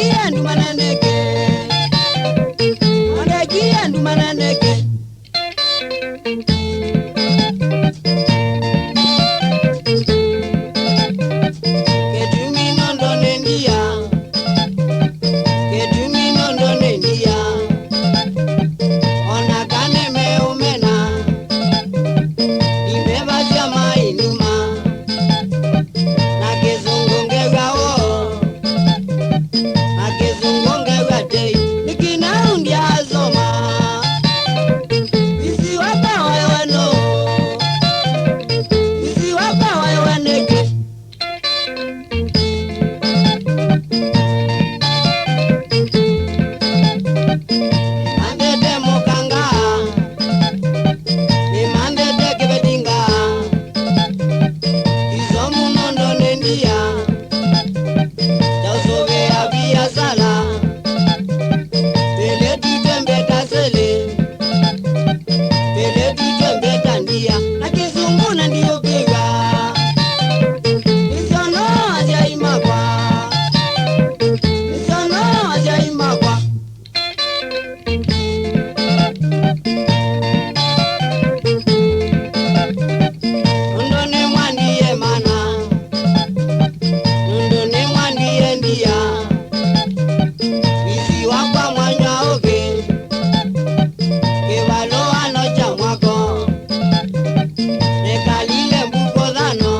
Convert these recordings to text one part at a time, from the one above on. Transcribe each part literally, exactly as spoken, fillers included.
Kia ndumana neke. Onde kia ndumana neke. Kĩtumi nũndũ nĩ ndia. Kĩtumi nũndũ nĩ ndia. O na kana meũmena. Imeva sya mainuma. Na kĩsũngũ ngew'a woo. Na kĩsũngũ ngew'a tei. Nĩkĩ naũ ndyasoma? Isi wakwa wewe no. Isi wakwa wewe nĩkĩ? Nĩmanthĩte mũkanga, nĩmanthĩte kĩvetinga, isomu nũndũ nĩ ndia, kyaũsũvĩa viasala, twĩlĩtu twembeta sĩlĩ, twĩlĩtu twembeta ndia, na kĩsũngũ na ndiũkĩw'a. Nĩsyo no asyai makwa. Nĩsyo no asyai makwa. Nũndũ nĩmwandie mana. Nũndũ nĩmwandie ndia. Isi wakwa mwanywa ũkĩ. Kĩvalũano kya mwako. Nĩkalile mbuko thano.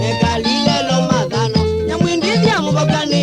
Nĩkalile loma thano. Nyamwindĩthya mũvakanĩ.